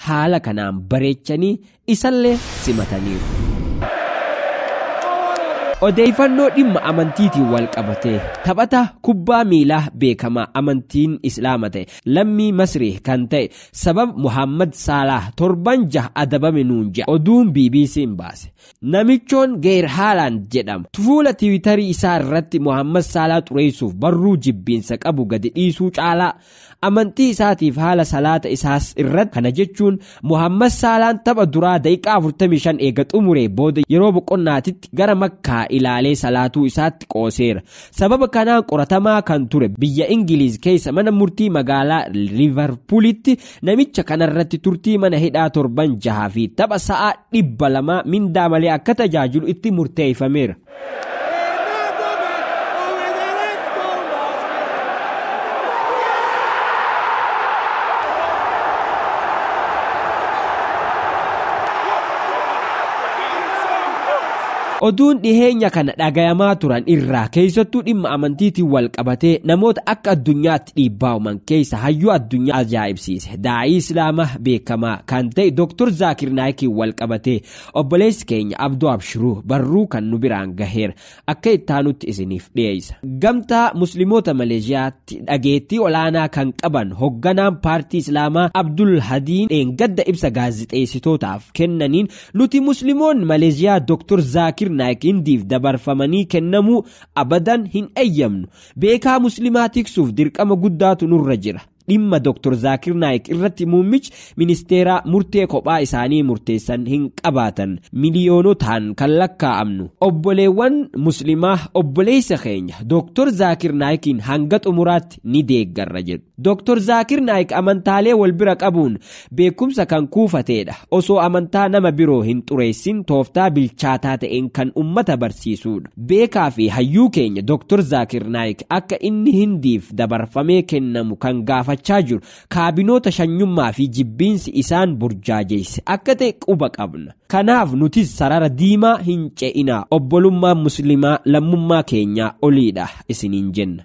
Haala kanaan bareechanii isallee simataniiru. Odeeffannoo dhimma amantiitiin wal qabatee taphata kubbaa miilaa beekamaa amantiin islaama ta'e lammii Masrii kan ta'e sabab Muhammad Saalaah torban 6 adabame nuun jedha oduun BBC'n baase. Namichoon Geer Haaland jedhama. Fuula tiwiitarii isaa irratti Muhammad Saalaa xureessuuf barruu jibbiinsa qabu gadi dhiisuu caalaa amantii isaatiif haala salaata isaas irratti kana jechuun Muhammad Saalaan tapha duraa daqiiqaa 45 eega xumuree booda yeroo boqonnaatitti gara Makkaa ilaalee salaatuu isaatti qooseera. Sababa kanaan qoratamaa kan ture biyya Ingiliiz keessa mana murtii magaalaa Liivarpuulitti namicha kanarratti turtii mana hidhaa torban 6 fi tapha sa'aa 200 mindaa malee akka tajaajilu itti murteeffameera. Oduun dhiheenya kana dhagayamaa turan irraa keessattuu dhimma amantiitiin wal qabatee namoota akka addunyaatti dhiibbaa uuman keessa hayyuu addunyaa ajaa'ibsiise daa'ii islaamaa beekamaa kan ta'e Dr. Zaakir Naayikiin wal qabatee obboleessi keenya Abduu Abshiruu barruu kan nu biraan gaheera akka ittaanutti isiniif dhiyeessa. Gamtaa Musliimoota Maleeshiyaatti dhageettii olaanaa kan qaban hogganaan paartii Islaamaa Abdul Hadiin dheengadda ibsa gaazixeessitootaaf kennaniin nuti Musliimoonni Maleeshiyaa Dr. Zaakir Naayik Hindiif dabarfamanii kennamuu abadan hin eeyyamnu. Beekaa musliimaa tiksuuf dirqama guddaatu nurra jira. Dhimma Dr. Zaakir Naayik irratti muummichi ministeeraa murtee kophaa isaanii murteessan hin qabaatan. Miliyoonotaan kan lakkaa'amnu. Obboleewwan musliimaa obboleessa keenya Dr. Zaakir Naayikiin hanga xumuraatti ni deeggarra jedhu. Dr. Zaakir Naayik amantaalee wal bira qabuun beekumsa kan kuufateedha. Osoo amantaa nama biroo hin xureessin tooftaa bilchaataa ta'een kan ummata barsiisudha. Beekaa fi hayyuu keenya Dr. Zaakir Naayik akka inni Hindiif dabarfamee kennamu kan gaafachaa jiru kaabinoota shanyummaa fi jibbiinsi isaan burjaajeesse akka ta'e quba qabna. Kanaaf nutis sarara diimaa hin ce'inaa. Obbolummaan musliimaa lammummaa keenyaa oliidha isiniin jenna.